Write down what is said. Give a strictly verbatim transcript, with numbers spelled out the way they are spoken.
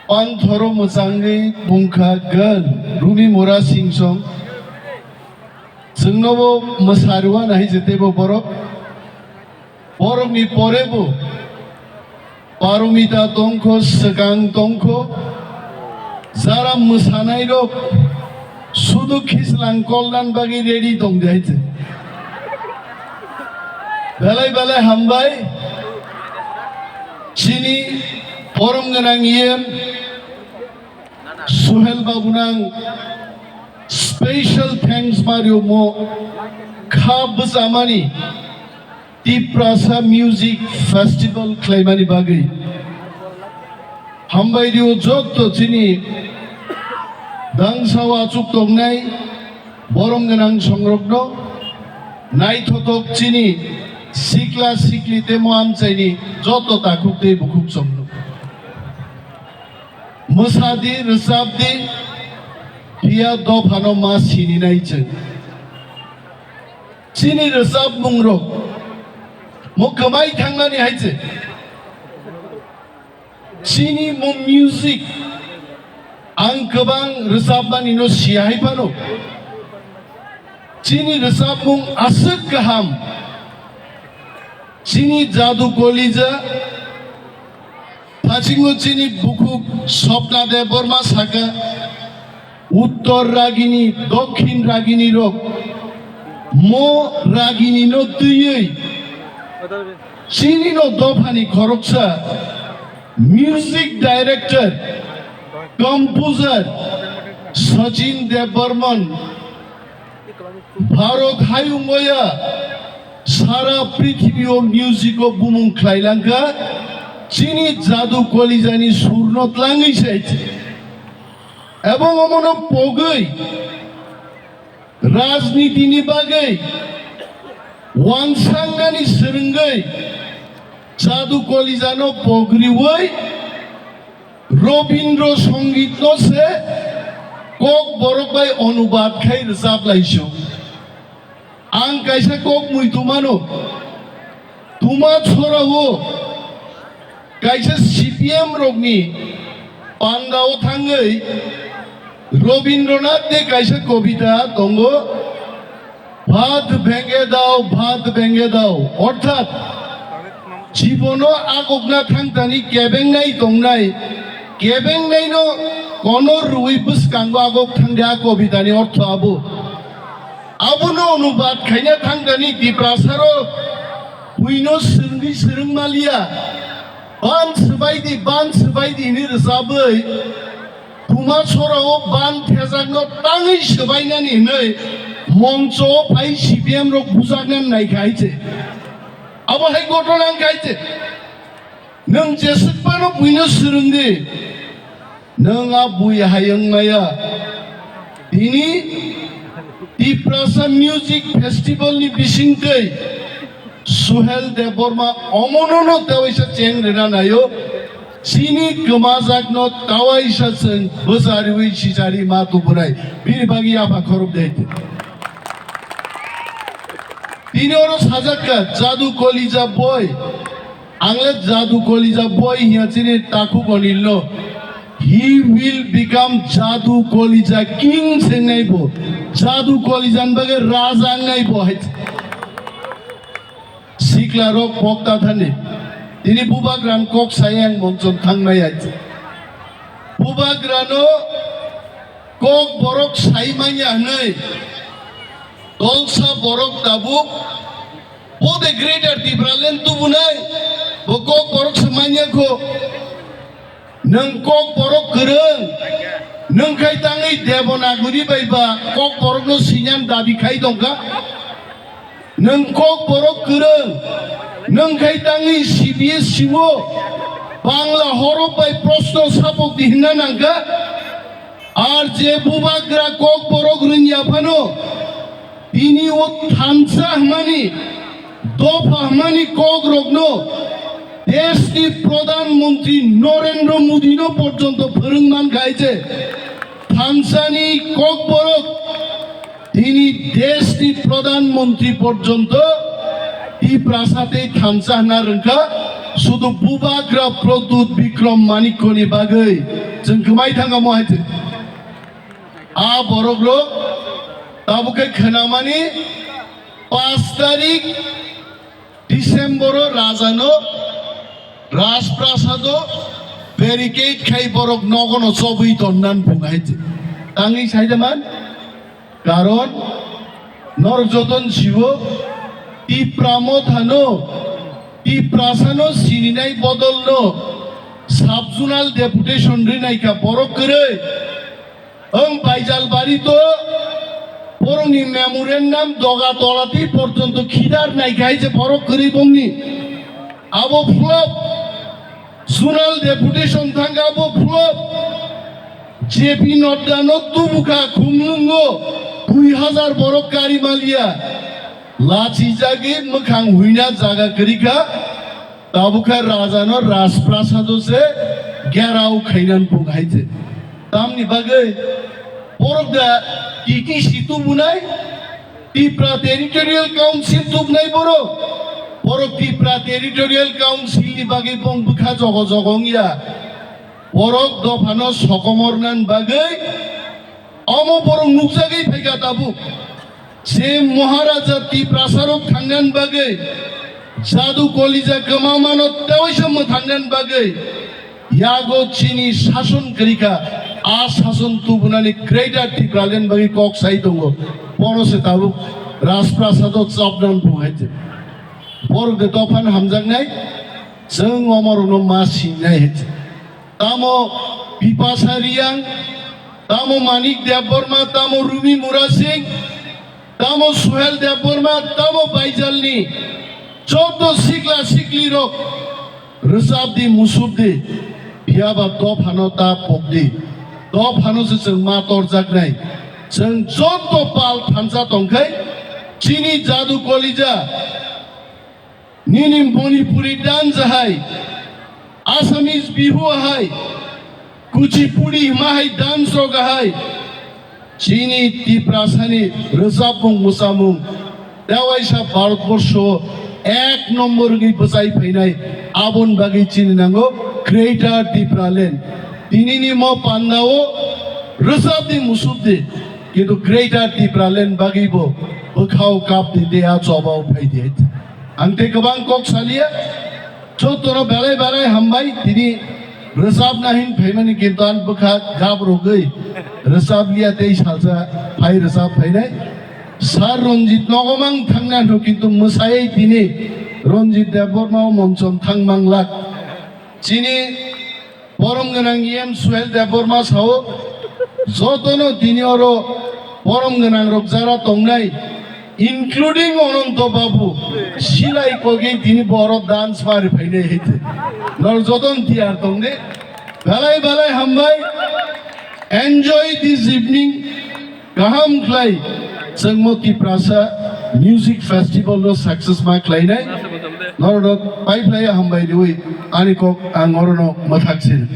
Panthoro mwchangwi bungkha girl Rumi Mura Singson. Chwngnobo mwsarwna hai je teibo borok. Borokni porebo Paromita tongkho, swkang tongkho. Jara mwsanairok sudu khislang kolnan bagwi ready tongdi hai je. Belai belai hambai. Chini borom gwnang yen Suhel babunang special thanks mario mo kha bwchamani Tiprasa Music Festival khlaimani bagwi. Hambai rio jotto chini dangsao achuk tongnai borom gwnang songrokno, naithothok chini sikla sikli temo amchaini jotto takhuk tei bukhuk chongno. Mwsadi, rwchapdi, phiya dophano ma sininai chwng. Chini rwchapmungrok mo kwmai thangmani hai chwng. Chini mo music ang kwbang rwchapmani no siya hai phano. Chini rwchapmung aswk kaham. Chini jadu kolija, phasingo chini bukhuk Swapna Debbarma saka, Uttor ragini, Dokhin ragini rok, mo ragini no twiwi chini no dophani khoroksa music director, composer Sachin Debbarman, Bharat hayung oya sara prithibio music o bumung khlai langkha, chini jadu kolijani surno tlangwi sai. Ebong omono pogwi rajniti ni bagwi wansangnani swrwngwi jadu kolijano pogriwi Robindra Songit no se Kokborok bai onubad khai rwchap lai sio. Ang kaisa kok mui tumano, tuma chora o kaisa C P M rokni panda o thangwi Robindranath ni kaisa kobita tongo, Bhat bhenge dao, bhat bhenge dao. Orthat, jibono agokna thangtani kebengnai tongnai, kebengnaino konor rwi bwskango agok thangdi, a kobitani ortho abo. Abono onubad khaina thangtani Tiprasaro buino swrwngwi swrwng maliya. Ban swbaidi, ban swbaidi hwnwi rwchabwi Tuma sorao ban thejakno tangwi swbainani hwnwi moncho phai C P M rok bujaknani naikha hai se. Abo hai ghotona wngkha hai se. Nwng jeswk phano buino swrwng di. Nwng a bui hai wng maya. Tini Tiprasa Music Festival ni bisingtwi Suhel Debbarma omonono tewaisa cheng rwna naio. Chini kwmajakno tawaisa chwng bwchariwi sichari ma tubunai. Bini bagwi yapha khorok de. Tini oro sajakka Jadu Kolija boy. Angle Jadu Kolija boy hiya chini takhuk onilno. He will become Jadu Kolija king sengnai bo. Jadu Kolija ni bagwi raja wngnai bo hai. Sikla rok pokta thani. Tini bubagra ni kok sai ang monchon thangnai ai. Bubagra no kok borok sai manya hwnwi. Tolsa borok tabuk. Bo de Greater Tipraland tubunai. Bo kok borok se manya kho. Nwng kok borok kwrwng, nwng khai tangwi Devanagari bai ba kok borokno sinyan dabi khai tongkha. Nwng kok borok kwrwng, nwng khai tangwi C B S C o Bangla horok bai proshno sapok di hinna nangkha. Ar je bubagra kok borok rwngya phano, Tini o thansa hwnmani, dopha hwnmani kok rokno deshni Pradhan Mantri Narendra Modi no porjonto phwrwng man khai je thansani kok borok tini deshni Pradhan Mantri porjonto Tiprasa tei thansa hwnna rwngkha, sudu bubagra Pradyut Bikram Manikya ni bagwi Chwng kwmai thangkha mo hai chwng. A borok rok tabuk khe khwnamani paanch tarik December o rajano Rajprasado barricade khai borok nogono chobwi tonnan bung hai chwng. Tangwi sai da man? Karon norok joton sibo Tipra mothano, Tiprasano sininai bodolno sub-zonal deputation rinai kha borok kwrwi. Ang Baijalbari to borokni memorandum doga tolati porjonto khidar nai kha hai je borok kwrwi bongni. Abo flop. Zonal deputation thangkha bo flop. J P Nadda no tubukha khumlwngo dui hajar borok kari maliya. Lachijagwi mwkhang huina jaga kwrwikha. Tabukha rajano Rajprasado se gerao khainan bung hai je. Tamni bagwi borok da T T C tubunai? Tipra Territorial Council tubnai borok, borok Tipra Territorial Council ni bagwi bong bwkha jogo jogo wngya. Borok dophano sokomornan bagwi omo borok nukjagwi phaikha tabuk. Se Maharaja Tiprasarok thangnan bagwi, Jadu Kolija kwmamano tewaisa mwthangnan bagwi, yago chini sason kwrwikha, a sason tubunani Greater Tipraland bagwi kok sai tongo. Bono se tabuk Rajprasado chapnan bung hai je. Borok de tophan hamjaknai, chwng omorokno ma singnai hai je. Tamo Bipasa Riyang, tamo Manik Debbarma, tamo Rumi Murasing, tamo Suhel Debbarma, tamo Baijalni joto sikla siklirok rwchapdi, musupdi, phiyaba dophano ta pokdi. Dophano se chwng ma torjaknai. Chwng joto pal thansa tongkhai, chini Jadu Kolija, nini Manipuri dance hai, Assamese Bihu hai, Kuchipudi hima hai dance rok hai, chini Tiprasani rwchapmung mwsamung tewaisa Bharatborsho ek nombor wngwi bwchai phainai, aboni bagwi chini nango Greater Tipraland. Tinini mo pandao rwchapdi musupdi, kintu Greater Tipraland bagwibo bwkhao kapdi tei a chobao phaidi. Ang tei kwbang kok saliya, jotono belai belai hambai, tini rwchapna hin phaimani kintu ang bwkha gap rogwi rwchapliya tei salsa phai rwchap phainai. Sir Ranjit nogo mang thangna hinwi kintu mwsaiwi tini Ranjit Debbarma o monchom thang manglak. Chini borom gwnang E M Suhel Debbarma sao, jotono tini oro borom gwnang rok jara tongnai, including Ananto Babu, silai kogwi tini boro dance mari phainai hai te. Nor joton tiyar tongde. Belai belai hambai. Enjoy this evening. Kaham khlai, chwngmo Tiprasa Music Festival no success ma khlainai. Norok no pai phlai hambai riwi ani kok ang orono mwthak sin.